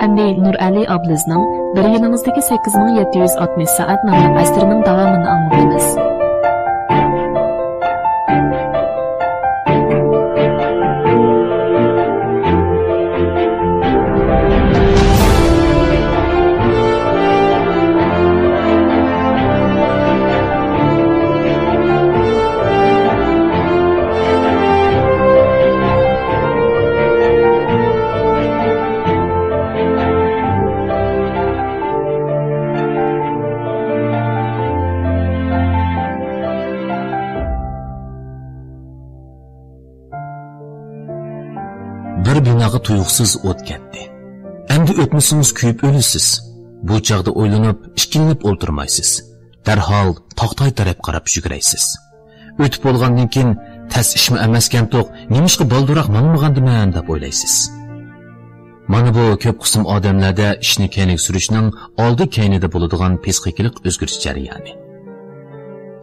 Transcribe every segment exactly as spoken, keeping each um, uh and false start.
ئەمدى نۇرئەلى ئابلىزنىڭ بىر يىلىڭىزدىكى سەككىز مىڭ يەتتە يۈز ئاتمىش سائەت ناملىق ئەسىرىنىڭ داۋامىنى ئاڭلىتىمىز. بىر بىناغا تۇيۇقسىز ئوت كەتتى. ئەمدى ئۆتمىسىڭىز كۆيۈپ ئۆلىسىز. بۇ چاغدا ئويلىنىپ، ئىككىلىنىپ ئولتۇرمايسىز. دەرھال تاختاي تەرەپ قاراپ يۈگۈرەيسىز. ئۆتۈپ بولغاندىن كېيىن، تەس ئىشمۇ ئەمەسكەنتۇق، نېمىشقا بالدۇرراق ماڭمىغاندىمەن دەپ ئويلايسىز. مانا بۇ كۆپ قىسىم ئادەملەردە ئىشنى كەينىگە سۈرۈشنىڭ ئالدى كەينىدە بولىدىغان پسىخىكىلىق ئۆزگىرىش جەريانى.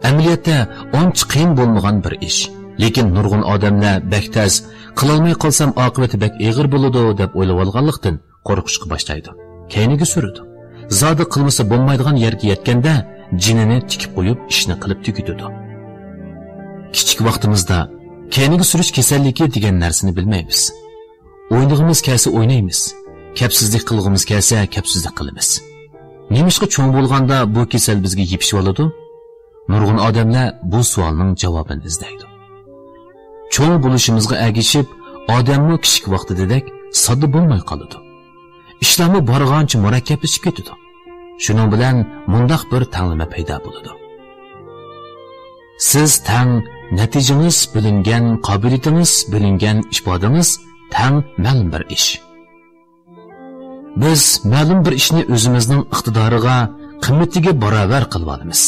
ئەمەلىيەتتە ئانچە قىيىن بولمىغان بىر ئىش. لېكىن نۇرغۇن ئادەملەر بەك تەس، قىلالماي قالسام ئاقىۋىتى بەك ئېغىر بولىدۇ دەپ ئويلىۋالغانلىقتىن، قورقۇشقا باشلايدۇ. كەينىگە سۈرىدۇ. زادى قىلمىسا بولمايدىغان يەرگە يەتكەندە، جېنىنى تىكىپ قويۇپ، ئىشنى قىلىپ تۈگىتىدۇ. كىچىك ۋاقتىمىزدا كەينىگە سۈرۈش كېسەللىكى دېگەن نەرسىنى بىلمەيمىز. ئوينىغىمىز كەلسە ئوينايمىز. كەپسىزلىك قىلغۇمىز كەلسە، كەپسىزلىك قىلىمىز. نېمىشقا چوڭ بولغاندا بۇ كېسەل بىزگە يېپىشىۋالىدۇ؟ نۇرغۇن ئادەملەر بۇ سوئالنىڭ جاۋابىنى ئىزدەيدۇ. چوڭ بولۇشىمىزغا ئەگىشىپ، ئادەممۇ كىچىك ۋاقتىدىدەك ساددا بولماي قالىدۇ. ئىشلارمۇ بارغانچە مۇرەككەپلىشىپ كېتىدۇ. شۇنىڭ بىلەن مۇنداق بىر تەڭلىمە پەيدا بولىدۇ. سىز تەڭ نەتىجىڭىز بۆلۈنگەن، قابىلىيىتىڭىز بۆلۈنگەن، ئىپادىڭىز تەڭ مەلۇم بىر ئىش. بىز مەلۇم بىر ئىشنى ئۆزىمىزنىڭ ئىقتىدارىغا، قىممىتىگە باراۋەر قىلىۋالىمىز.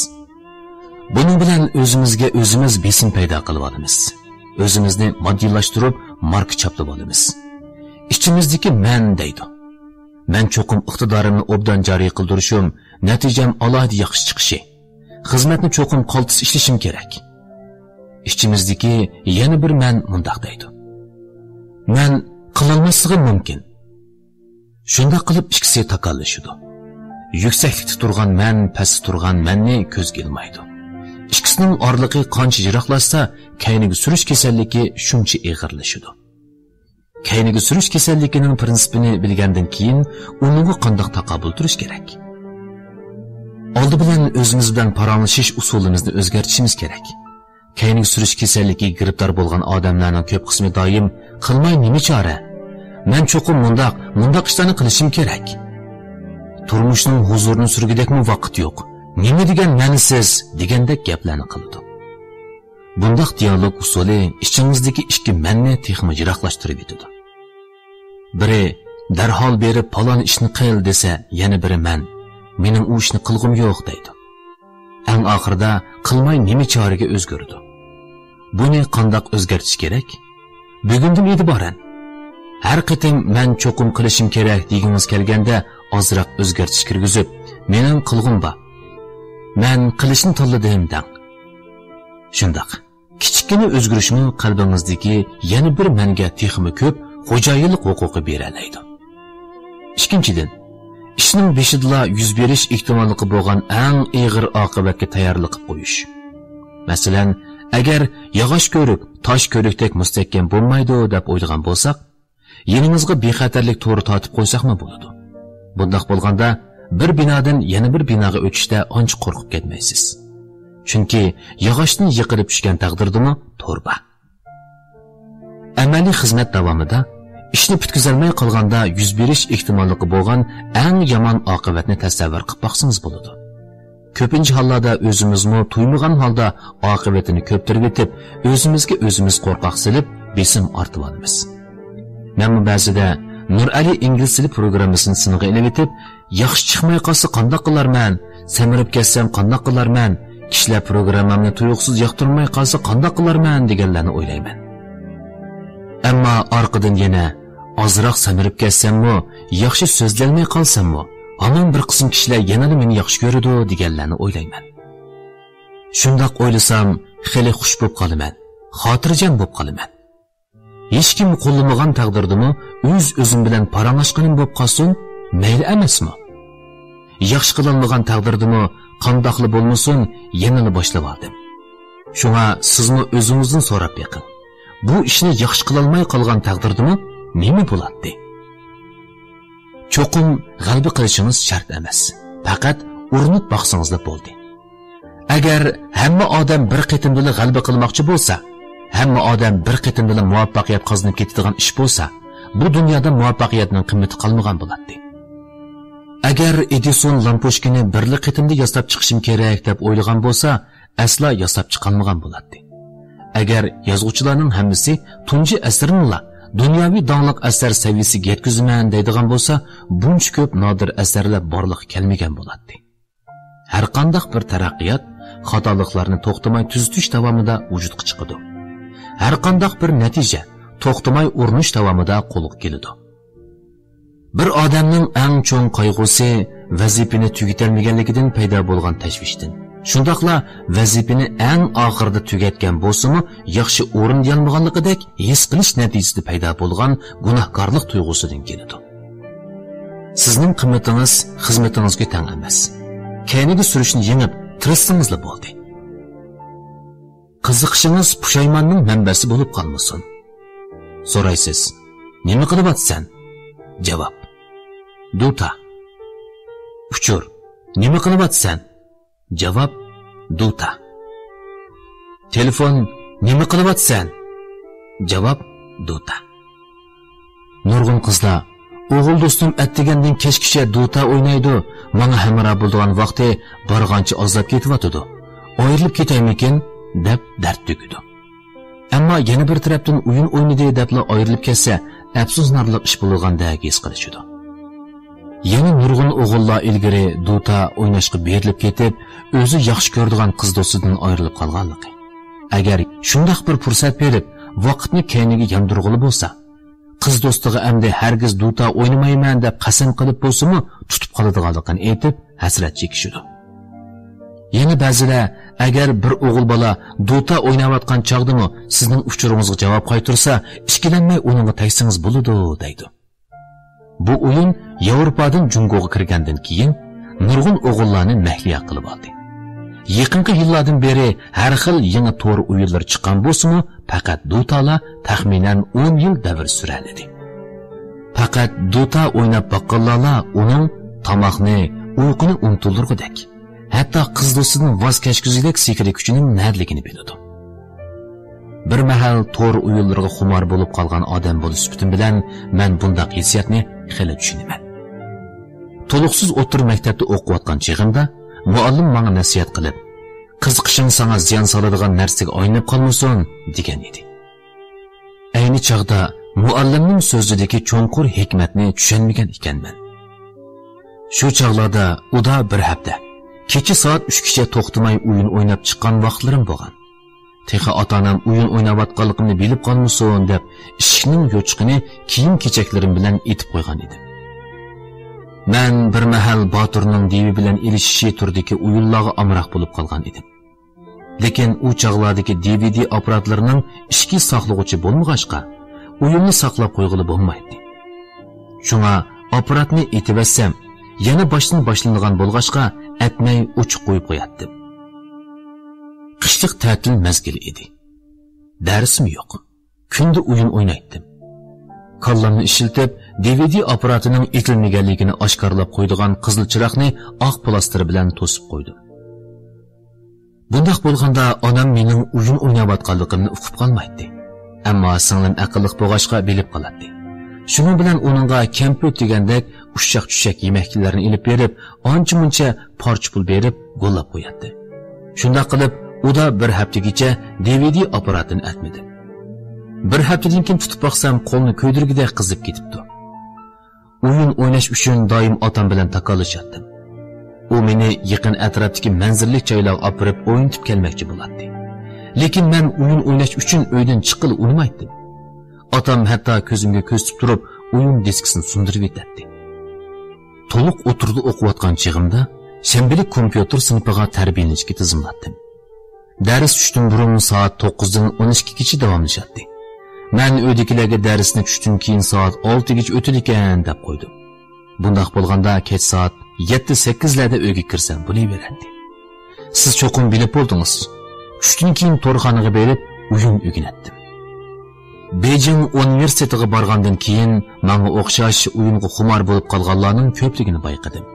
بۇنىڭ بىلەن ئۆزىمىزگە ئۆزىمىز بېسىم پەيدا قىلىۋالىمىز. ئۆزىمىزنى ماددىيلاشتۇرۇپ، ماركا چاپلىۋالىمىز. ئىچىمىزدىكى مەن دەيدۇ. مەن چوقۇم ئىقتىدارىمنى ئوبدان جارى قىلدۇرۇشۇم، نەتىجەم ئالاھىدە ياخشى چىقىشى، خىزمەتنى چوقۇم قالتىس ئىشلىشىم كېرەك. ئىچىمىزدىكى يەنە بىر مەن مۇنداق دەيدۇ. مەن قىلالماسلىقىم مۇمكىن. شۇنداق قىلىپ ئىككىسى تاكاللىشىدۇ. يۈكسەكلىكتە تۇرغان مەن پەستە تۇرغان مەننى كۆزگە ئىلمايدۇ. ئىككىسىنىڭ ئارىلىقى قانچە يىراقلاشسا، كەينىگە سۈرۈش كېسەللىكى شۇنچە ئېغىرلىشىدۇ. كەينىگە سۈرۈش كېسەللىكىنىڭ پىرىنسىپىنى بىلگەندىن كېيىن، ئۇنىڭغا قانداق تاقابىل تۇرۇش كېرەك؟ ئالدى بىلەن ئۆزىمىز بىلەن پاراڭلىشىش ئۇسۇلىمىزنى ئۆزگەرتىشىمىز كېرەك. كەينىگە سۈرۈش كېسەللىكىگە گىرىپتار بولغان ئادەملەرنىڭ كۆپ قىسمى دايىم، «قىلماي نېمە چارە؟ مەن چوقۇم مۇنداق، مۇنداق ئىشلارنى قىلىشىم كېرەك. تۇرمۇشنىڭ ھۇزۇرىنى سۈرگۈدەكمۇ ۋاقىت يوق. نېمە دېگەن مەنىسىز؟» دېگەندەك گەپلەرنى قىلىدۇ. بۇنداق دىيالوگ ئۇسۇلى ئىچىڭىزدىكى ئىككى مەننى تېخىمۇ يىراقلاشتۇرۇۋېتىدۇ. بىرى دەرھال بېرىپ پالان ئىشنى قىل دېسە، يەنە بىرى مەن، مېنىڭ ئۇ ئىشنى قىلغۇم يوق دەيدۇ. ئەڭ ئاخىرىدا قىلماي نېمە چارىگە ئۆزگىرىدۇ. بۇنى قانداق ئۆزگەرتىش كېرەك؟ بۈگۈندىن ئېتىبارەن، ھەر قېتىم مەن چوقۇم قىلىشىم كېرەك دېگۈڭىز كەلگەندە، ئازراق ئۆزگەرتىش كىرگۈزۈپ، مېنىڭ قىلغۇم بار، مەن قىلىشنى تاللىدىم دەڭ. شۇنداق، كىچىككىنە ئۆزگىرىشمۇ قەلبىڭىزدىكى يەنە بىر مەنگە تېخىمۇ كۆپ خوجايىنلىق ھوقۇقى بېرەلەيدۇ. ئىككىنچىدىن، ئىشنىڭ بېشىدىلا يۈز بېرىش ئېھتىماللىقى بولغان ئەڭ ئېغىر ئاقىۋەتكە تەييارلىق قىلىپ قويۇش. مەسىلەن، ئەگەر ياغاچ كۆۋرۈك تاش كۆۋرۈكتەك مۇستەھكەم بولمايدۇ دەپ ئويلىغان بولساق، يېنىمىزغا بىخەتەرلىك تورى تارتىپ قويساقمۇ بولىدۇ. بۇنداق بولغاندا، بىر بىنادىن يەنە بىر بىناغا ئۆتۈشتە ئانچە قورقۇپ كەتمەيسىز. چۈنكى ياغاچتىن يىقىلىپ چۈشكەن تەقدىردىمۇ تور بار. ئەمەلىي خىزمەت داۋامىدا ئىشنى پۈتكۈزەلمەي قالغاندا يۈز بېرىش ئېھتىماللىقى بولغان ئەڭ يامان ئاقىۋەتنى تەسەۋۋۇر قىلىپ باقسىڭىز بولىدۇ. كۆپىنچە ھاللاردا ئۆزىمىزمۇ تۇيمىغان ھالدا ئاقىۋىتىنى كۆپتۈرۈۋېتىپ، ئۆزىمىزگە ئۆزىمىز قورقاق سېلىپ، بېسىم ئارتىۋالىمىز. مەنمۇ بەزىدە نۇرئەلى ئىنگلىز تىلى پروگراممىسىنى سىنغا ئېلىۋېتىپ، «ياخشى چىقماي قالسا قانداق قىلارمەن؟ سەمرىپ كەتسەم قانداق قىلارمەن؟ كىشىلەر پروگراممامنى تۇيۇقسىز ياقتۇرماي قالسا قانداق قىلارمەن؟» دېگەنلەرنى ئويلايمەن. ئەمما ئارقىدىن يەنە، «ئازراق سەمرىپ كەتسەممۇ، ياخشى سۆزلىيەلمەي قالساممۇ، ھامان بىر قىسىم كىشىلەر يەنىلا مېنى ياخشى كۆرىدۇ» دېگەنلەرنى ئويلايمەن. شۇنداق ئويلىسام، خېلى خۇش بوپ قالىمەن، خاتىرجەم بوپ قالىمەن. ھېچكىم قوللىمىغان تەقدىردىمۇ ئۆز-ئۆزۈم بىلەن پاراڭلاشقىنىم بوپ قالسۇن، مەيلى ئەمەسمۇ؟ ياخشى قىلالمىغان تەقدىردىمۇ قانداقلا بولمىسۇن، يەنىلا باشلىۋالدىم. شۇڭا سىزمۇ ئۆزىڭىزدىن سوراپ بېقىڭ، بۇ ئىشنى ياخشى قىلالماي قالغان تەقدىردىمۇ نېمە بولاتتى؟ چوقۇم غەلىبە قىلىشىڭىز شەرت ئەمەس، پەقەت ئۇرۇنۇپ باقسىڭىزلا بولدى. ئەگەر ھەممە ئادەم بىر قېتىمدىلا غەلىبە قىلماقچى بولسا، ھەممە ئادەم بىر قېتىمدىلا مۇۋەپپەقىيەت قازىنىپ كېتىدىغان ئىش بولسا، بۇ دۇنيادا مۇۋەپپەقىيەتنىڭ قىممىتى قالمىغان بولاتتى. ئەگەر ئېدىسون لامپۇچكىنى بىرلا قېتىمدا ياساپ چىقىشىم كېرەك دەپ ئويلىغان بولسا، ئەسلا ياساپ چىقالمىغان بولاتتى. ئەگەر يازغۇچىلارنىڭ ھەممىسى تۇنجى ئەسىرىنىلا دۇنياۋى داڭلىق ئەسەر سەۋىيەسىگە يەتكۈزىمەن دەيدىغان بولسا، بۇنچە كۆپ نادىر ئەسەرلەر بارلىققا كەلمىگەن بولاتتى. ھەرقانداق بىر تەرەققىيات خاتالىقلارنى توختىماي تۈزىتىش داۋامىدا ۋۇجۇدقا چىقىدۇ. ھەرقانداق بىر نەتىجە توختىماي ئۇرۇنۇش داۋامىدا قولغا كېلىدۇ. بىر ئادەمنىڭ ئەڭ چوڭ قايغۇسى ۋەزىپىنى تۈگىتەلمىگەنلىكىدىن پەيدا بولغان تەشۋىشتىن، شۇنداقلا ۋەزىپىنى ئەڭ ئاخىرىدا تۈگەتكەن بولسىمۇ ياخشى ئورۇندىيالمىغانلىقىدەك ھېس قىلىش نەتىجىسىدە پەيدا بولغان گۇناھكارلىق تۇيغۇسىدىن كېلىدۇ. سىزنىڭ قىممىتىڭىز خىزمىتىڭىزگە تەڭ ئەمەس. كەينىگە سۈرۈشنى يېڭىپ، تىرىشسىڭىزلا بولدى. قىزىقىشىڭىز پۇشايماننىڭ مەنبەسى بولۇپ قالمىسۇن. سورايسىز، نېمە قىلىۋاتىسەن؟ جاۋاب، دۇتا. ئۇچۇر، نېمە قىلىۋاتىسەن؟ جاۋاب، دۇتا. تېلېفون، نېمە قىلىۋاتىسەن؟ جاۋاب، دۇتا. نۇرغۇن قىزلار، ئوغۇل دوستۇم ئەتىگەندىن كەچكىچە دۇتا ئوينايدۇ، ماڭا ھەمراھ بولىدىغان ۋاقتى بارغانچە ئازلاپ كېتىۋاتىدۇ، ئايرىلىپ كېتەيمىكىن دەپ دەرد تۆكىدۇ. ئەمما يەنە بىر تەرەپتىن ئويۇن ئوينىدى دەپلا ئايرىلىپ كەتسە ئەپسۇسلىنارلىق ئىش بولىدىغاندەك ھېس قىلىشىدۇ. يەنە نۇرغۇن ئوغۇللار ئىلگىرى دۇتا ئويناشقا بېرىلىپ كېتىپ، ئۆزى ياخشى كۆرىدىغان قىز دوستىدىن ئايرىلىپ قالغانلىقى. ئەگەر شۇنداق بىر پۇرسەت بېرىپ، ۋاقىتنى كەينىگە ياندۇرغىلى بولسا، قىز دوستىغا ئەمدى ھەرگىز دۇتا ئوينىمايمەن دەپ قەسەم قىلىپ بولسىمۇ تۇتۇپ قالىدىغانلىقىنى ئېيتىپ ھەسرەت چېكىشىدۇ. يەنە بەزىلەر، ئەگەر بىر ئوغۇل بالا دۇتا ئويناۋاتقان چاغدىمۇ سىزنىڭ ئۇچۇرىڭىزغا جاۋاب قايتۇرسا، ئىككىلەنمەي ئۇنىڭغا تەگسىڭىز بولىدۇ، دەيدۇ. بۇ ئويۇن ياۋروپادىن جۇڭگوغا كىرگەندىن كېيىن، نۇرغۇن ئوغۇللارنى مەھلىيا قىلىۋالدى. يېقىنقى يىللاردىن بېرى ھەر خىل يېڭى تور ئويۇنلىرى چىققان بولسىمۇ، پەقەت دۇتالا تەخمىنەن ئون يىل دەۋر سۈرەلىدى. پەقەت دۇتا ئويناپ باققانلارلا ئۇنىڭ تاماقنى، ئۇيقۇنى ئۇنتۇلدۇرغۇدەك، ھەتتا قىز دوستىدىن ۋاز كەچكۈزگۈدەك سېھرىي كۈچىنىڭ نەدىلىكىنى بىلىدۇ. بىر مەھەل تور ئويۇنلىرىغا خۇمار بولۇپ قالغان ئادەم بولۇش سۈپىتىم بىلەن مەن بۇنداق ھېسسىياتنى خېلى چۈشىنىمەن. تولۇقسىز ئوتتۇرا مەكتەپتە ئوقۇۋاتقان چېغىمدا مۇئەللىم ماڭا نەسىھەت قىلىپ، «قىزىقىشىڭ ساڭا زىيان سالىدىغان نەرسىگە ئايلىنىپ قالمىسۇن» دېگەن ئىدى. ئەينى چاغدا مۇئەللىمنىڭ سۆزىدىكى چوڭقۇر ھېكمەتنى چۈشەنمىگەن ئىكەنمەن. شۇ چاغلاردا ئۇدا بىر ھەپتە، كېچە سائەت ئۈچكىچە توختىماي ئويۇن ئويناپ چىققان ۋاقىتلىرىم بولغان. تېخى ئاتا-ئانام ئويۇن ئويناۋاتقانلىقىمنى بىلىپ قالمىسۇن دەپ، ئىشىكنىڭ يوچۇقىنى كىيىم-كېچەكلىرىم بىلەن ئېتىپ قويغان ئىدىم. مەن بىر مەھەل باتۇرنىڭ دېۋى بىلەن ئېلىشىشى تۈرىدىكى ئويۇنلارغا ئامراق بولۇپ قالغان ئىدىم. لېكىن ئۇ چاغلاردىكى دى ۋى دى ئاپپاراتلىرىنىڭ ئىچكى ساقلىغۇچى بولمىغاچقا، ئويۇننى ساقلاپ قويغىلى بولمايتتى. شۇڭا ئاپپاراتنى ئېتىۋەتسەم، يەنە باشتىن باشلىنىدىغان بولغاچقا، ئەتمەي ئوچۇق قويۇپ قوياتتىم. قىشلىق تەتىل مەزگىلى ئىدى. دەرسمۇ يوق. كۈندە ئويۇن ئوينايتتىم. كاللامنى ئىشلىتىپ، دى ۋى دى ئاپپاراتىنىڭ ئېتىلمىگەنلىكىنى ئاشكارىلاپ قويىدىغان قىزىل چىراغنى ئاق پىلاستىر بىلەن توسۇپ قويدۇم. بۇنداق بولغاندا ئانام مېنىڭ ئويۇن ئويناۋاتقانلىقىمنى ئۇقۇپ قالمايتتى. ئەمما سىڭلىم ئەقىللىق بولغاچقا بىلىپ قالاتتى. شۇنىڭ بىلەن ئۇنىڭغا كەمپۈت دېگەندەك ئۇششاق-چۈششەك يېمەكلىكلەرنى ئېلىپ بېرىپ، ئانچە-مۇنچە پارچە پۇل بېرىپ گوللاپ قوياتتى. شۇنداق قىلىپ، ئۇدا بىر ھەپتىگىچە دى ۋى دى ئاپپاراتىنى ئەتمىدىم. بىر ھەپتىدىن كېيىن تۇتۇپ باقسام، قولنى كۆيدۈرگۈدەك قىزىپ كېتىپتۇ. ئويۇن ئويناش ئۈچۈن دائىم ئاتام بىلەن تاكاللىشاتتىم. ئۇ مېنى يېقىن ئەتراپتىكى مەنزىرىلىك جايلارغا ئاپىرىپ ئوينىتىپ كەلمەكچى بولاتتى. لېكىن مەن ئويۇن ئويناش ئۈچۈن ئۆيدىن چىققىلى ئۇنىمايتتىم. ئاتام ھەتتا كۆزۈمگە كۆزىتىپ تۇرۇپ ئويۇن دىسكىسىنى سۇندۇرۇۋېتەتتى. تولۇق ئوتتۇرىدا ئوقۇۋاتقان چېغىمدا شەنبىلىك كومپيۇتېر سىنىپىغا تەربىيەلىنىشكە تىزىملاتتىم. دەرس چۈشتىن بۇرۇن سائەت توققۇزدىن ئون ئىككىگىچە داۋاملىشاتتى. مەن ئۆيدىكىلەرگە دەرسنى چۈشتىن كېيىن سائەت ئالتىگىچە ئۆتىدىكەن دەپ قويدۇم. بۇنداق بولغاندا كەچ سائەت يەتتە سەككىزلەردە ئۆيگە كىرسەم بولۇۋېرەتتى. سىز چوقۇم بىلىپ بولدىڭىز. چۈشتىن كېيىن تورخانىغا بېرىپ ئويۇن ئۆگىنەتتىم. بېيجىڭ ئۇنىۋېرسىتېتىغا بارغاندىن كېيىن ماڭا ئوخشاش ئويۇنغا خۇمار بولۇپ قالغانلارنىڭ كۆپلۈكىنى بايقىدىم.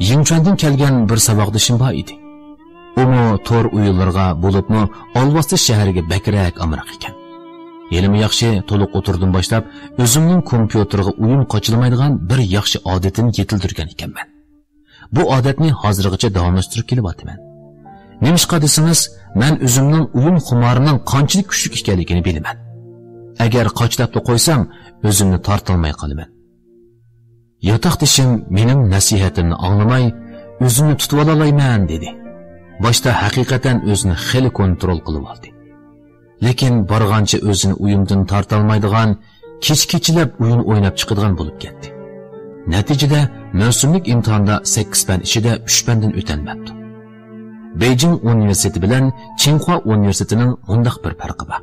يىڭچۈەندىن كەلگەن بىر ساۋاقدىشىم بار ئىدى. ئۇمۇ تور ئويۇنلىرىغا، بولۇپمۇ ئالۋاستى شەھىرىگە بەكرەك ئامراق ئىكەن. ھېلىمۇ ياخشى، تولۇق ئوتتۇرىدىن باشلاپ ئۆزۈمنىڭ كومپيۇتېرغا ئويۇن قاچىلىمايدىغان بىر ياخشى ئادىتىنى يېتىلدۈرگەن ئىكەنمەن. بۇ ئادەتنى ھازىرغىچە داۋاملاشتۇرۇپ كېلىۋاتىمەن. نېمىشقا دېسىڭىز، مەن ئۆزۈمنىڭ ئويۇن خۇمارىنىڭ قانچىلىك كۈچلۈك ئىكەنلىكىنى بىلىمەن. ئەگەر قاچىلاپلا قويسام، ئۆزۈمنى تارتالماي قالىمەن. ياتاقدىشىم مېنىڭ نەسىھەتىمنى ئاڭلىماي، ئۆزۈمنى تۇتۇۋالالايمەن، دېدى. باشتا ھەقىقەتەن ئۆزىنى خېلى كونترول قىلىۋالدى. لېكىن بارغانچە ئۆزىنى ئويۇندىن تارتالمايدىغان، كېچە-كېچىلەپ ئويۇن ئويناپ چىقىدىغان بولۇپ كەتتى. نەتىجىدە، مەۋسۇملۇق ئىمتىھاندا سەككىز پەن ئىچىدە ئۈچ پەندىن ئۆتەلمەپتۇ. بېيجىڭ ئۇنىۋېرسىتېتى بىلەن چىڭخۇا ئۇنىۋېرسىتېتىنىڭ مۇنداق بىر پەرقى بار.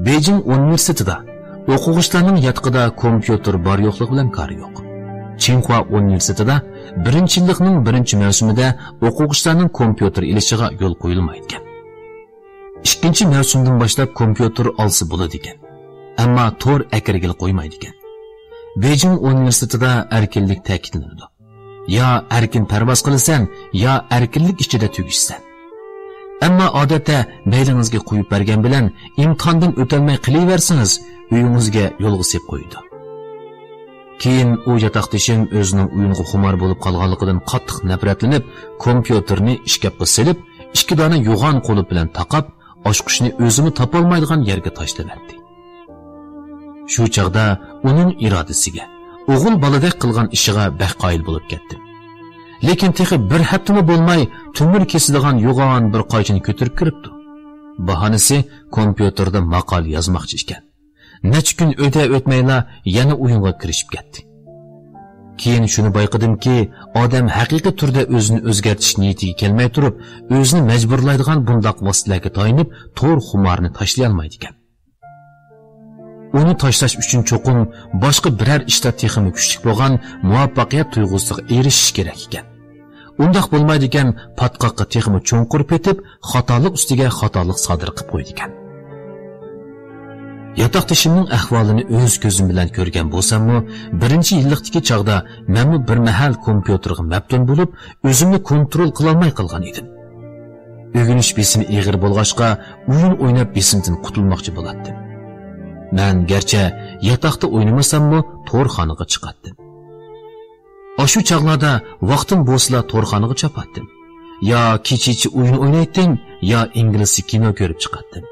بېيجىڭ ئۇنىۋېرسىتېتىدا ئوقۇغۇچىلارنىڭ ياتىقىدا كومپيۇتېر بار-يوقلۇقى بىلەن كارى يوق. چىڭخۇا ئۇنىۋېرسىتېتىدا بىرىنچى يىللىقنىڭ بىرىنچى مەۋسۇمىدە ئوقۇغۇچىلارنىڭ كومپيۇتېر ئېلىشىغا يول قويۇلمايدىكەن. ئىككىنچى مەۋسۇمدىن باشلاپ كومپيۇتېر ئالسا بولىدىكەن. ئەمما تور ئەكىرگىلى قويمايدىكەن. بېيجىڭ ئۇنىۋېرسىتېتىدا ئەركىنلىك تەكىتلىنىدۇ. يا ئەركىن پەرۋاز قىلىسەن، يا ئەركىنلىك ئىچىدە تۈگىشىسەن. ئەمما ئادەتتە مەيلىڭىزگە قويۇپ بەرگەن بىلەن ئىمتىھاندىن ئۆتەلمەي قېلىۋەرسىڭىز، ئۆيىڭىزگە يولغا سېلىپ قويىدۇ. كېيىن ئۇ ياتاقدىشىم ئۆزىنىڭ ئويۇنغا خۇمار بولۇپ قالغانلىقىدىن قاتتىق نەپرەتلىنىپ، كومپيۇتېرنى ئىشكاپقا سېلىپ، ئىككى دانە يوغان قۇلۇپ بىلەن تاقاپ، ئاچقۇچنى ئۆزىمۇ تاپالمايدىغان يەرگە تاشلىۋەتتى. شۇ چاغدا ئۇنىڭ ئىرادىسىگە، ئوغۇل بالىدەك قىلغان ئىشىغا بەك قايىل بولۇپ كەتتىم. لېكىن تېخى بىر ھەپتىمۇ بولماي، تۆمۈر كېسىدىغان يوغان بىر قايچىنى كۆتۈرۈپ كىرىپتۇ. باھانىسى كومپيۇتېردا ماقالە يازماقچى ئىكەن. نەچچە كۈن ئۆتە ئۆتمەيلا يەنە ئويۇنغا كىرىشىپ كەتتى. كېيىن شۇنى بايقىدىمكى، ئادەم ھەقىقىي تۈردە ئۆزىنى ئۆزگەرتىش نىيىتىگە كەلمەي تۇرۇپ، ئۆزىنى مەجبۇرلايدىغان بۇنداق ۋاسىتىلەرگە تايىنىپ، تور خۇمارىنى تاشلىيالمايدىكەن. ئۇنى تاشلاش ئۈچۈن چوقۇم باشقا بىرەر ئىشتا تېخىمۇ كۈچلۈك بولغان مۇۋەپپەقىيەت تۇيغۇسىغا ئېرىشىش كېرەك ئىكەن. ئۇنداق بولمايدىكەن، پاتقاققا تېخىمۇ چوڭقۇر پېتىپ، خاتالىق ئۈستىگە خاتالىق سادىر قىلىپ قويىدىكەن. ياتاقدىشىمنىڭ ئەھۋالىنى ئۆز كۆزۈم بىلەن كۆرگەن بولساممۇ، بىرىنچى يىللىقتىكى چاغدا مەنمۇ بىر مەھەل كومپيۇتېرغا مەپتۇن بولۇپ، ئۆزۈمنى كونترول قىلالماي قالغان ئىدىم. ئۆگىنىش بېسىمى ئېغىر بولغاچقا، ئويۇن ئويناپ بېسىمدىن قۇتۇلماقچى بولاتتىم. مەن گەرچە ياتاقتا ئوينىمىساممۇ، تورخانىغا چىقاتتىم. ئاشۇ چاغلاردا ۋاقتىم بولسىلا تورخانىغا چاپاتتىم. يا كېچىچە ئويۇن ئوينايتتىم، يا ئىنگلىزچە كىنو كۆرۈپ چىقاتتىم.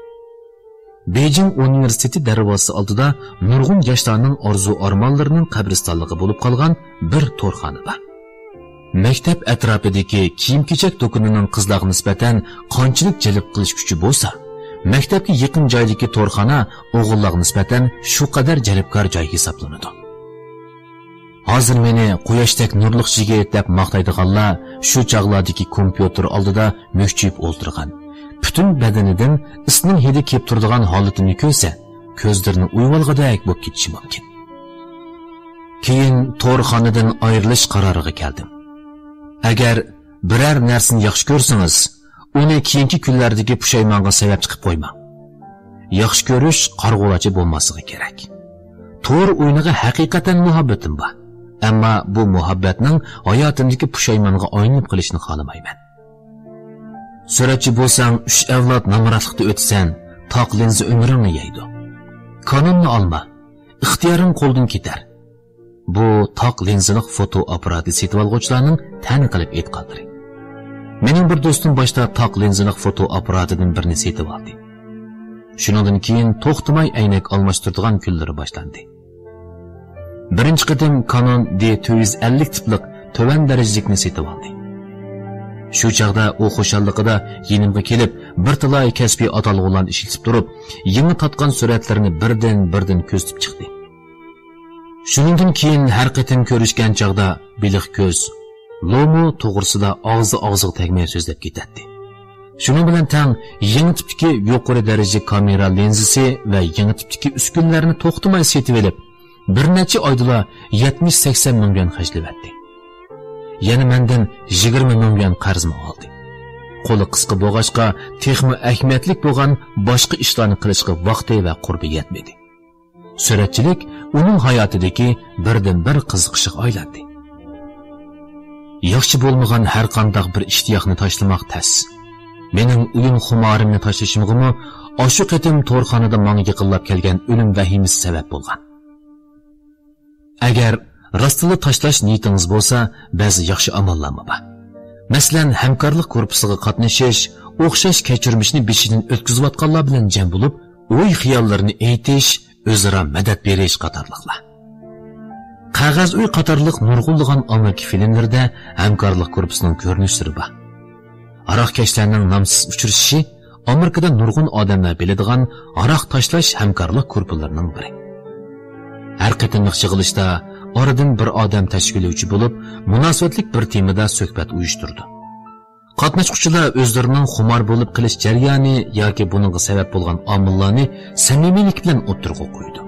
بېيجىڭ ئۇنىۋېرسىتېتى دەرۋازىسى ئالدىدا نۇرغۇن ياشلارنىڭ ئارزۇ-ئارمانلىرىنىڭ قەبرىستانلىقى بولۇپ قالغان بىر تورخانا بار. مەكتەپ ئەتراپىدىكى كىيىم-كېچەك دۇكىنىنىڭ قىزلارغا نىسبەتەن قانچىلىك جەلپ قىلىش كۈچى بولسا، مەكتەپكە يېقىن جايدىكى تورخانا ئوغۇللارغا نىسبەتەن شۇ قەدەر جەلپكار جاي ھېسابلىنىدۇ. ھازىر مېنى قۇياشتەك نۇرلۇق يىگىت دەپ ماختايدىغانلار شۇ چاغلاردىكى كومپيۇتېر ئالدىدا مۈكچىيىپ ئولتۇرغان، پۈتۈن بەدىنىدىن ئىسنىڭ ھىدى كېلىپ تۇرىدىغان ھالىتىمنى كۆرسە، كۆزلىرىنى ئويۇۋالغۇدەك بولۇپ كېتىشى مۇمكىن. كېيىن تورخانىدىن ئايرىلىش قارارىغا كەلدىم. ئەگەر بىرەر نەرسىنى ياخشى كۆرسىڭىز، ئۇنى كېيىنكى كۈنلەردىكى پۇشايمانغا سەۋەب چىقىپ قويماڭ. ياخشى كۆرۈش قارىغۇلارچە بولماسلىقى كېرەك. تور ئويۇنىغا ھەقىقەتەن مۇھەببىتىم بار. ئەمما بۇ مۇھەببەتنىڭ ھاياتىمدىكى پۇشايمانغا ئايلىنىپ قېلىشىنى خالىمايمەن. سۈرەتچى بولساڭ، ئۈچ ئەۋلاد نامراتلىقتا ئۆتىسەن، تاق لىنزا ئۆمرۈڭنى يەيدۇ. كانوننى ئالما، ئىختىيارىڭ قولدىن كېتەر. بۇ تاق لىنزىلىق فوتو ئاپپاراتى سېتىۋالغۇچىلارنىڭ تەن قىلىپ ئېيتقانلىرى. مېنىڭ بىر دوستۇم باشتا تاق لىنزىلىق فوتو ئاپپاراتىدىن بىرنى سېتىۋالدى. شۇنىڭدىن كېيىن توختىماي ئەينەك ئالماشتۇرىدىغان كۈنلىرى باشلاندى. بىرىنچى قېتىم كانون دى تۆت يۈز ئەللىك تىپلىق تۆۋەن دەرىجىلىكنى سېتىۋالدى. شۇ چاغدا ئۇ خۇشاللىقىدا يېنىمغا كېلىپ، بىر تالاي كەسپىي ئاتالغۇلارنى ئىشلىتىپ تۇرۇپ، يېڭى تارتقان سۈرەتلىرىنى بىردىن-بىردىن كۆزىتىپ چىقتى. شۇنىڭدىن كېيىن ھەر قېتىم كۆرۈشكەن چاغدا بېلىق كۆز، لومۇ توغرىسىدا ئاغزى-ئاغزىغا تەگمەي سۆزلەپ كېتەتتى. شۇنىڭ بىلەن تەڭ يېڭى تىپتىكى يۇقىرى دەرىجىلىك كامېرا لىنزىسى ۋە يېڭى تىپتىكى ئۈسكۈنىلەرنى توختىماي سېتىۋېلىپ، بىر نەچچە ئايدىلا يەتمىش سەكسەن مىڭ يۈەن خەجلىۋەتتى. يەنە مەندىن يىگىرمە مىڭ يۈەن قەرزمۇ ئالدى. قولى قىسقا بولغاچقا، تېخىمۇ ئەھمىيەتلىك بولغان باشقا ئىشلارنى قىلىشقا ۋاقتى ۋە قۇربى يەتمىدى. سۈرەتچىلىك ئۇنىڭ ھاياتىدىكى بىردىنبىر قىزىقىشىغا ئايلاندى. ياخشى بولمىغان ھەرقانداق بىر ئىشتىياقنى تاشلىماق تەس. مېنىڭ ئويۇن خۇمارىمنى تاشلىشىمغىمۇ ئاشۇ قېتىم تورخانىدا ماڭا يېقىنلاپ كەلگەن ئۆلۈم ۋەھىمىسى سەۋەب بولغان. ئەگەر راستلا تاشلاش نىيىتىڭىز بولسا، بەزى ياخشى ئاماللارمۇ بار. مەسىلەن، ھەمكارلىق گۇرۇپپىسىغا قاتنىشىش، ئوخشاش كەچۈرمىشنى بېشىدىن ئۆتكۈزۈۋاتقانلار بىلەن جەم بولۇپ، ئوي-خىياللىرىنى ئېيتىش، ئۆزئارا مەدەت بېرىش قاتارلىقلار. قەغەز ئۆي قاتارلىق نۇرغۇنلىغان ئامېرىكا فىلىملىرىدە ھەمكارلىق گۇرۇپپىسىنىڭ كۆرۈنۈشلىرى بار. ھاراقكەشلەرنىڭ نامسىز ئۇچرىشىشى ئامېرىكىدا نۇرغۇن ئادەملەر بىلىدىغان ھاراق تاشلاش ھەمكارلىق گۇرۇپپىلىرىنىڭ بىرى. ھەر قېتىملىق يىغىلىشتا ئارىدىن بىر ئادەم تەشكىللىگۈچى بولۇپ، مۇناسىۋەتلىك بىر تېمىدا سۆھبەت ئۇيۇشتۇرىدۇ. قاتناشقۇچىلار ئۆزلىرىنىڭ خۇمار بولۇپ قېلىش جەريانى ياكى بۇنىڭغا سەۋەب بولغان ئامىللارنى سەمىمىيلىك بىلەن ئوتتۇرىغا قويىدۇ.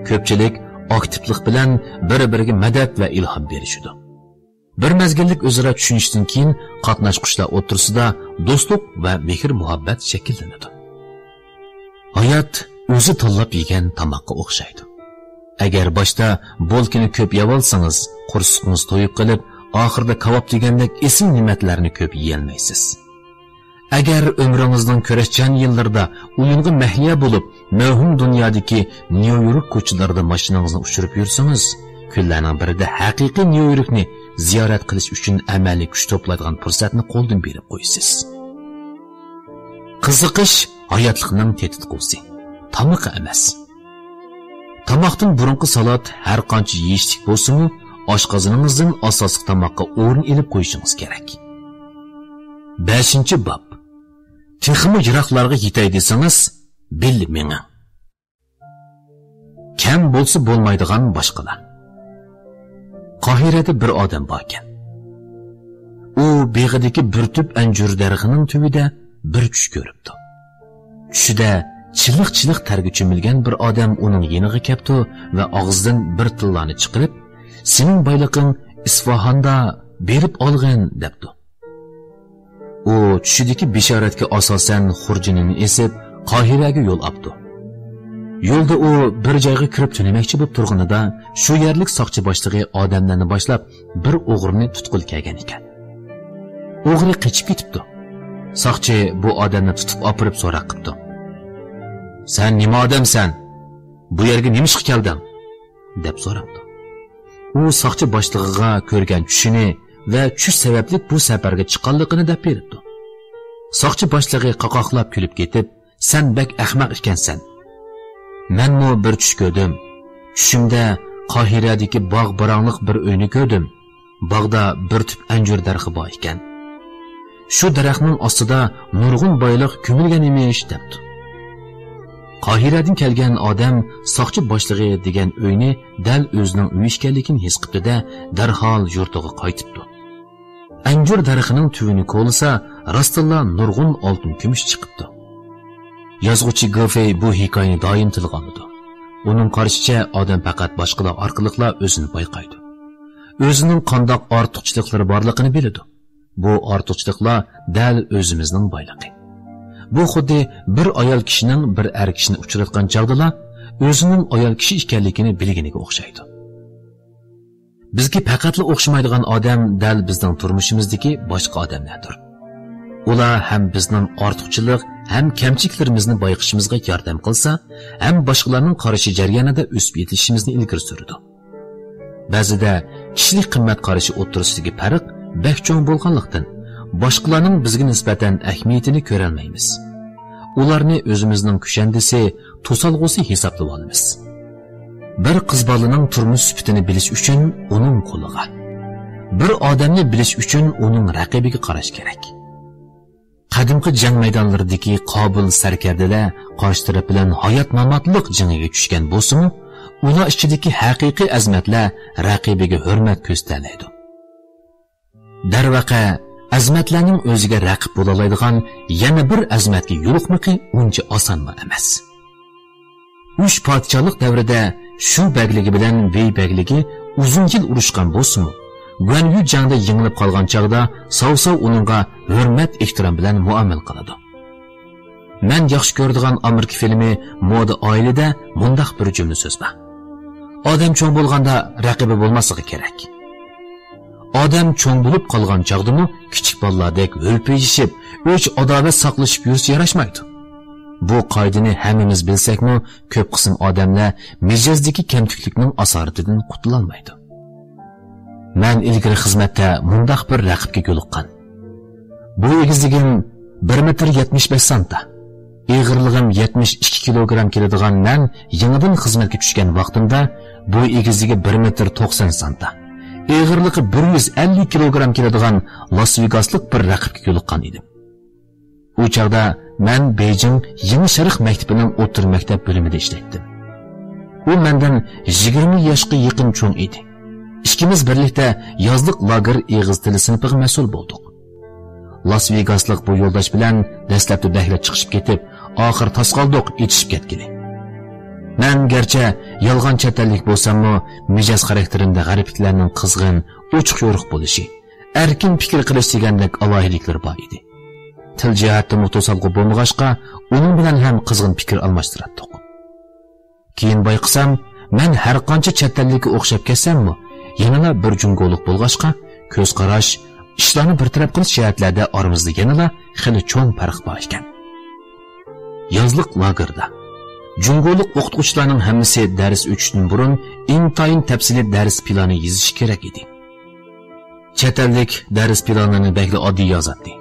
كۆپچىلىك ئاكتىپلىق بىلەن بىر-بىرىگە مەدەت ۋە ئىلھام بېرىشىدۇ. بىر مەزگىللىك ئۆزئارا چۈشىنىشتىن كېيىن قاتناشقۇچىلار ئوتتۇرىسىدا دوستلۇق ۋە مېھىر-مۇھەببەت شەكىللىنىدۇ. ھايات ئۆزى تاللاپ يېگەن تاماققا ئوخشايدۇ. ئەگەر باشتا بولكىنى كۆپ يەۋالسىڭىز، قورسىقىڭىز تويۇپ قېلىپ، ئاخىرىدا كاۋاپ دېگەندەك ئېسىل نېمەتلەرنى كۆپ يېيەلمەيسىز. ئەگەر ئۆمرىڭىزنىڭ كۈرەشچان يىللىرىدا ئويۇنغا مەھلىيا بولۇپ، مەۋھۇم دۇنيادىكى نيۇ يورك كوچىلىرىدا ماشىنىڭىزنى ئۇچۇرۇپ يۈرسىڭىز، كۈنلەرنىڭ بىرىدە ھەقىقىي نيۇ يوركنى زىيارەت قىلىش ئۈچۈن ئەمەلىي كۈچ توپلايدىغان پۇرسەتنى قولدىن بېرىپ قويىسىز. قىزىقىش ھاياتلىقنىڭ تېتىتقۇسى، تامىقى ئەمەس. تاماقتىن بۇرۇنقى سالات ھەر قانچە يېيىشلىك بولسىمۇ، ئاشقازىنىڭىزدىن ئاساسلىق تاماققا ئورۇن ئېلىپ قويۇشىڭىز كېرەك. بەشىنچى باب. تېخىمۇ يىراقلارغا يېتەي دېسىڭىز، بىللە مېڭىڭ. كەم بولسا بولمايدىغان باشقىلار. قاھىرەدە بىر ئادەم باركەن. ئۇ بېغىدىكى بىر تۈپ ئەنجۈر دەرىخىنىڭ تۈۋىدە بىر چۈش كۆرۈپتۇ. چۈشىدە چىلىق-چىلىق تەرگە چۆمۈلگەن بىر ئادەم ئۇنىڭ يېنىغا كەپتۇ ۋە ئاغزىدىن بىر تىللانى چىقىرىپ، «سېنىڭ بايلىقىڭ ئىسفاھاندا، بېرىپ ئالغىن» دەپتۇ. ئۇ چۈشىدىكى بېشارەتكە ئاساسەن خۇرجۇنىنى ئېسىپ، قاھىرەگە يول ئاپتۇ. يولدا ئۇ بىر جايغا كىرىپ تۈنىمەكچى بولۇپ تۇرغىنىدا، شۇ يەرلىك ساقچى باشلىقى ئادەملەرنى باشلاپ، بىر ئوغرىنى تۇتقىلى كەلگەن ئىكەن. ئوغرى قېچىپ كېتىپتۇ. ساقچى بۇ ئادەمنى تۇتۇپ ئاپىرىپ سوراق قىپتۇ. «سەن نېمە ئادەمسەن؟ بۇ يەرگە نېمە ئىشقا كەلدىڭ؟» دەپ سوراپتۇ. ئۇ ساقچى باشلىقىغا كۆرگەن چۈشىنى ۋە چۈش سەۋەبلىك بۇ سەپەرگە چىققانلىقىنى دەپ بېرىپتۇ. ساقچى باشلىقى قاقاقلاپ كۈلۈپ كېتىپ، «سەن بەك ئەخمەق ئىكەنسەن. مەنمۇ بىر چۈش كۆردۈم. چۈشۈمدە قاھىرەدىكى باغ باراڭلىق بىر ئۆينى كۆردۈم. باغدا بىر تۈپ ئەنجۈر دەرىخى بار ئىكەن. شۇ دەرەخنىڭ ئاستىدا نۇرغۇن بايلىق كۆمۈلگەن ئىمىش» دەپتۇ. قاھىرەدىن كەلگەن ئادەم ساقچى باشلىقى دېگەن ئۆينى دەل ئۆزىنىڭ ئۆيى ئىكەنلىكىنى ھېس قىپتۇ-دە، دەرھال يۇرتىغا قايتىپتۇ. ئەنجۈر دەرىخىنىڭ تۈۋىنى كولىسا، راستتىنلا نۇرغۇن ئالتۇن كۈمۈش چىقىپتۇ. يازغۇچى گوفېي بۇ ھېكايىنى دائىم تىلغا ئالىدۇ. ئۇنىڭ قارىشىچە، ئادەم پەقەت باشقىلار ئارقىلىقلا ئۆزىنى بايقايدۇ. ئۆزىنىڭ قانداق ئارتۇقچىلىقلىرى بارلىقىنى بىلىدۇ. بۇ ئارتۇقچىلىقلار دەل ئۆزىمىزنىڭ بايلىقى. بۇ خۇددى بىر ئايال كىشىنىڭ بىر ئەر كىشىنى ئۇچراتقان چاغدىلا ئۆزىنىڭ ئايال كىشى ئىكەنلىكىنى بىلگىنىگە ئوخشايدۇ. بىزگە پەقەتلا ئوخشىمايدىغان ئادەم دەل بىزنىڭ تۇرمۇشىمىزدىكى باشقا ئادەملەردۇر. ئۇلار ھەم بىزنىڭ ئارتۇقچىلىق، ھەم كەمچىلىكلىرىمىزنى بايقىشىمىزغا ياردەم قىلسا، ھەم باشقىلارنىڭ قارىشى جەريانىدا ئۆسۈپ يېتىلىشىمىزنى ئىلگىرى سۈرىدۇ. بەزىدە كىشىلىك قىممەت قارىشى ئوتتۇرىسىدىكى پەرق بەك چوڭ بولغانلىقتىن، باشقىلارنىڭ بىزگە نىسبەتەن ئەھمىيىتىنى كۆرەلمەيمىز. ئۇلارنى ئۆزىمىزنىڭ كۈشەندىسى، توسالغۇسى ھېسابلىۋالىمىز. بىر قىز بالىنىڭ تۇرمۇش سۈپىتىنى بىلىش ئۈچۈن ئۇنىڭ قولىغا، بىر ئادەمنى بىلىش ئۈچۈن ئۇنىڭ رەقىبىگە قاراش كېرەك. قەدىمكى جەڭ مەيدانلىرىدىكى قابىل سەركەردىلەر قارشى تەرەپ بىلەن ھايات-ماماتلىق جېڭىگە چۈشكەن بولسىمۇ، ئۇلار ئىچىدىكى ھەقىقىي ئەزىمەتلەر رەقىبىگە ھۆرمەت كۆرسىتەلەيدۇ. دەرۋەقە، ئەزىمەتلەرنىڭ ئۆزىگە رەقىب بولالايدىغان يەنە بىر ئەزىمەتكە يولۇقمىقى ئۇنچە ئاسانمۇ ئەمەس. ئۈچ پادىشاھلىق دەۋرىدە شۇ بەگلىكى بىلەن ۋېي بەگلىكى ئۇزۇن يىل ئۇرۇشقان بولسىمۇ، گۇەنيۈ جەڭدە يېڭىلىپ قالغان چاغدا ساۋساۋ ئۇنىڭغا ھۆرمەت-ئېھتىرام بىلەن مۇئامىلە قىلىدۇ. مەن ياخشى كۆرىدىغان ئامېرىكا فىلىمى مودا ئائىلىدە مۇنداق بىر جۈملە سۆز بار: «ئادەم چوڭ بولغاندا رەقىبى بولماسلىقى كېرەك.» ئادەم چوڭ بولۇپ قالغان چاغدىمۇ كىچىك بالىلاردەك ھۈلپىيىشىپ، ئۆچ-ئاداۋەت ساقلىشىپ يۈرسە ياراشمايدۇ. بۇ قائىدىنى ھەممىمىز بىلسەكمۇ، كۆپ قىسىم ئادەملەر مىجەزدىكى كەمتۈكلۈكنىڭ ئاسارىتىدىن قۇتۇلالمايدۇ. مەن ئىلگىرى خىزمەتتە مۇنداق بىر رەقىبكە يولۇققان. بوي ئېگىزلىكىم بىر مېتىر يەتمىش بەش سانتا، ئېغىرلىقىم يەتمىش ئىككى كىلوگرام كېلىدىغان مەن يېڭىدىن خىزمەتكە چۈشكەن ۋاقتىمدا بوي ئېگىزلىكى بىر مېتىر توقسان سانتا، ئېغىرلىقى بىر يۈز ئەللىك كىلوگرام كېلىدىغان لاس ۋېگاسلىق بىر رەقىبكە يولۇققان ئىدىم. ئۇ چاغدا مەن بېيجىڭ يېڭى شەرق مەكتىپىنىڭ ئوتتۇرا مەكتەپ بۆلۈمىدە ئىشلەيتتىم. ئۇ مەندىن يىگىرمە ياشقا يېقىن چوڭ ئىدى. ئىككىمىز بىرلىكتە يازلىق لاگېر ئېغىز تىلى سىنىپىغا مەسئۇل بولدۇق. لاس ۋېگاسلىق بۇ يولداش بىلەن دەسلەپتە بەكلا چىقىشىپ كېتىپ، ئاخىر تاس قالدۇق ئېتىشىپ كەتكىلى. مەن گەرچە يالغان چەت ئەللىك بولساممۇ، مىجەز خاراكتېرىمدە غەربلىكلەرنىڭ قىزغىن، ئوچۇق-يورۇق بولۇشى، ئەركىن پىكىر قىلىش دېگەندەك ئالاھىدىلىكلىرى بار ئىدى. تىل جەھەتتىمۇ توسالغۇ بولمىغاچقا، ئۇنىڭ بىلەن ھەم قىزغىن پىكىر ئالماشتۇراتتۇق. كېيىن بايقىسام، مەن ھەرقانچە چەت ئەللىككە ئوخشاپ كەتسەممۇ، يەنىلا بىر جۇڭگولۇق بولغاچقا، كۆز قاراش، ئىشلارنى بىر تەرەپ قىلىش جەھەتلەردە ئارىمىزدا يەنىلا خېلى چوڭ پەرق بار ئىكەن. يازلىق لاگېردا جۇڭگولۇق ئوقۇتقۇچىلارنىڭ ھەممىسى دەرس ئۆتۈشتىن بۇرۇن ئىنتايىن تەپسىلىي دەرس پىلانى يېزىشى كېرەك ئىدى. چەت ئەللىك دەرس پىلانىنى بەكلا ئاددىي يازاتتى.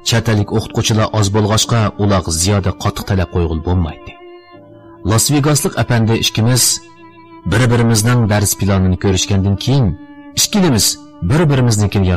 چەت ئەللىك ئوقۇتقۇچىلار ئاز بولغاچقا، ئۇلارغا زىيادە قاتتىق تەلەپ قويغىلى بولمايتتى. لاس ۋېگاسلىق ئەپەندى ئىككىمىز بىر-بىرىمىزنىڭ دەرس پىلانىنى كۆرۈشكەندىن كېيىن، ئىككىلىمىز بىر-بىرىمىزنىڭكىنى